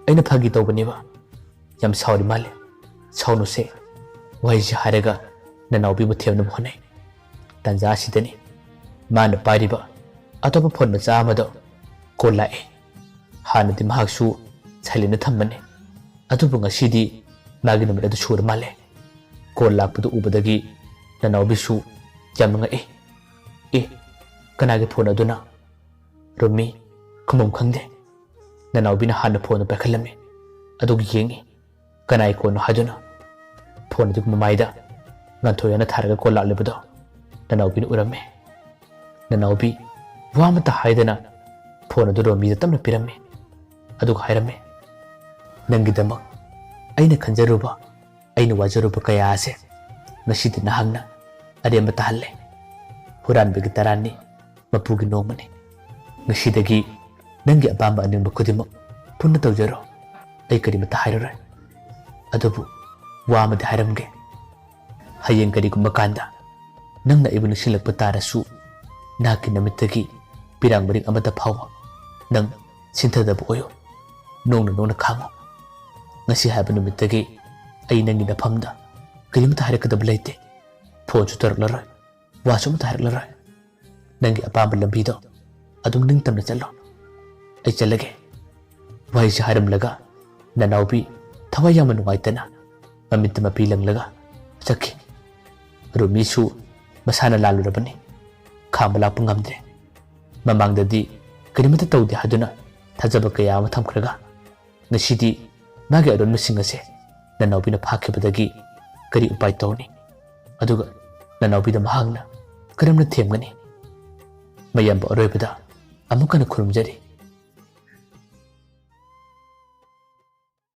ꯑꯩꯅ ꯐꯥꯒꯤ ꯇꯧꯕꯅꯦꯕ꯫" "ꯌꯥꯝ ꯁꯥꯎꯔꯤ ꯃꯥꯜꯂꯦ꯫" "ꯁꯥꯎꯅꯨꯁꯦ꯫" ꯋꯥꯍꯩꯁꯤ ꯍꯥꯏꯔꯒ ꯅꯅꯥꯎꯕꯤꯕꯨ ꯊꯦꯝꯅꯕ ꯍꯣꯠꯅꯩ꯫ ꯇꯥꯟꯖꯥ ꯑꯁꯤꯗꯅꯤ ꯃꯥꯅ ꯄꯥꯏꯔꯤꯕ ꯑꯇꯣꯞꯄ ꯐꯣꯟ ꯃꯆꯥ ꯑꯃꯗꯣ ꯀꯣꯜ ꯂꯥꯛꯑꯦ꯫ ꯍꯥꯟꯅꯗꯤ ꯃꯍꯥꯛꯁꯨ ꯁꯥꯏꯂꯦꯟꯗ ꯊꯝꯕꯅꯤ, ꯑꯗꯨꯕꯨ ꯉꯁꯤꯗꯤ ꯃꯥꯒꯤ ꯅꯨꯃꯤꯠ ꯑꯗꯨ ꯁꯨꯔ ꯃꯥꯜꯂꯦ꯫ ꯀꯣꯜ ꯂꯥꯛꯄꯗꯨ ꯎꯕꯗꯒꯤ ꯅꯅꯥꯎꯕꯤꯁꯨ ꯌꯥꯝꯅ ꯉꯛꯏ꯫ "ꯑꯦ, ꯀꯅꯥꯒꯤ ꯐꯣꯟ ꯑꯗꯨꯅ?" "ꯔꯣꯃꯤ, ꯈꯨꯝꯐꯝ ꯈꯪꯗꯦ꯫" ꯅꯅꯥꯎꯕꯤꯅ ꯍꯥꯟꯅ ꯐꯣꯟꯗꯨ ꯄꯥꯏꯈꯠꯂꯝꯃꯤ, ꯑꯗꯨꯒ ꯌꯦꯡꯉꯤ꯫ ꯀꯅꯥꯒꯤ ꯀꯣꯜꯅꯣ ꯍꯥꯏꯗꯨꯅ ꯐꯣꯟ ꯑꯗꯨꯒꯤ ꯃꯃꯥꯏꯗ ꯉꯥꯟꯊꯣꯏ ꯍꯥꯏꯅ ꯊꯥꯔꯒ ꯀꯣꯜ ꯂꯥꯛꯂꯤꯕꯗꯣ ꯅꯅꯥꯎꯕꯤꯅ ꯎꯔꯝꯃꯤ꯫ ꯅꯅꯥꯎꯕꯤ ꯋꯥ ꯑꯃꯠꯇ ꯍꯥꯏꯗꯅ ꯐꯣꯟ ꯑꯗꯨ ꯔꯣꯃꯤꯗ ꯇꯞꯅ ꯄꯤꯔꯝꯃꯤ, ꯑꯗꯨꯒ ꯍꯥꯏꯔꯝꯃꯤ, "ꯅꯪꯒꯤꯗꯃꯛ ꯑꯩꯅ ꯈꯟꯖꯔꯨꯕ, ꯑꯩꯅ ꯋꯥꯖꯔꯨꯕ ꯀꯌꯥ ꯑꯁꯦ ꯉꯁꯤꯗꯤ ꯅꯍꯥꯛꯅ ꯑꯔꯦꯝꯕ ꯇꯥꯍꯜꯂꯦ꯫ ꯍꯨꯔꯥꯟꯕꯒꯤ ꯇꯔꯥꯅꯤ, ꯃꯄꯨꯒꯤ ꯅꯣꯡꯃꯅꯤ꯫ ꯉꯁꯤꯗꯒꯤ ꯅꯪꯒꯤ ꯑꯄꯥꯝꯕ ꯑꯅꯤꯡꯕ ꯈꯨꯗꯤꯡꯃꯛ ꯄꯨꯟꯅ ꯇꯧꯖꯔꯣ꯫ ꯑꯩ ꯀꯔꯤꯃꯠꯇ ꯍꯥꯏꯔꯔꯣꯏ꯫ ꯑꯗꯨꯕꯨ ꯋꯥ ꯑꯃꯗꯤ ꯍꯥꯏꯔꯝꯒꯦ꯫ ꯍꯌꯦꯡ ꯀꯔꯤꯒꯨꯝꯕ ꯀꯥꯟꯗ ꯅꯪꯅ ꯑꯩꯕꯨ ꯅꯤꯡꯁꯤꯡꯂꯛꯄ ꯇꯥꯔꯁꯨ, ꯅꯍꯥꯛꯀꯤ ꯅꯃꯤꯠꯇꯒꯤ ꯄꯤꯔꯥꯡ ꯃꯔꯤꯛ ꯑꯃꯠꯇ ꯐꯥꯎꯕ ꯅꯪ ꯁꯤꯟꯊꯗꯕ ꯑꯣꯏꯌꯨ꯫ ꯅꯣꯡꯅ ꯅꯣꯡꯅ ꯈꯥꯡꯉꯨ꯫ ꯉꯁꯤ ꯍꯥꯏꯕ ꯅꯨꯃꯤꯠꯇꯒꯤ ꯑꯩ ꯅꯪꯒꯤ ꯅꯐꯝꯗ ꯀꯔꯤꯃꯇ ꯍꯥꯏꯔꯛꯀꯗꯕ ꯂꯩꯇꯦ꯫ ꯐꯣꯟꯁꯨ ꯇꯧꯔꯛꯂꯔꯣꯏ, ꯋꯥꯁꯨ ꯑꯃꯇ ꯍꯥꯏꯔꯛꯂꯔꯣꯏ꯫ ꯅꯪꯒꯤ ꯑꯄꯥꯝꯕ ꯂꯝꯕꯤꯗꯣ ꯑꯗꯨꯝ ꯅꯤꯡꯇꯝꯅ ꯆꯠꯂꯣ꯫ ꯑꯩ ꯆꯠꯂꯒꯦ꯫" ꯋꯥꯍꯩꯁꯤ ꯍꯥꯏꯔꯝꯂꯒ ꯅꯅꯥꯎꯕꯤ ꯊꯋꯥꯏ ꯌꯥꯝꯅ ꯅꯨꯡꯉꯥꯏꯇꯅ ꯃꯃꯤꯠꯇ ꯃꯄꯤ ꯂꯪꯂꯒ ꯆꯠꯈꯤ꯫ ꯔꯨꯃꯤꯁꯨ ꯃꯁꯥꯅ ꯂꯥꯜꯂꯨꯔꯕꯅꯤ꯫ ꯈꯥꯝꯕ ꯂꯥꯛꯄ ꯉꯝꯗ꯭ꯔꯦ꯫ ꯃꯃꯥꯡꯗꯗꯤ ꯀꯔꯤꯃꯠꯇ ꯇꯧꯗꯦ ꯍꯥꯏꯗꯨꯅ ꯊꯥꯖꯕ ꯀꯌꯥ ꯑꯃ ꯊꯝꯈ꯭ꯔꯒ ꯉꯁꯤꯗꯤ ꯃꯥꯒꯤ ꯑꯔꯣꯟꯕꯁꯤꯡ ꯑꯁꯦ ꯅꯅꯥꯎꯕꯤꯅ ꯐꯥꯈꯤꯕꯗꯒꯤ ꯀꯔꯤ ꯎꯄꯥꯏ ꯇꯧꯅꯤ? ꯑꯗꯨꯒ ꯅꯅꯥꯎꯕꯤꯗ ꯃꯍꯥꯛꯅ ꯀꯔꯝꯅ ꯊꯦꯝꯒꯅꯤ? ꯃꯌꯥꯝꯕ ꯑꯔꯣꯏꯕꯗ ꯑꯃꯨꯛ ꯍꯟꯅ ꯈꯨꯔꯨꯝꯖꯔꯤ꯫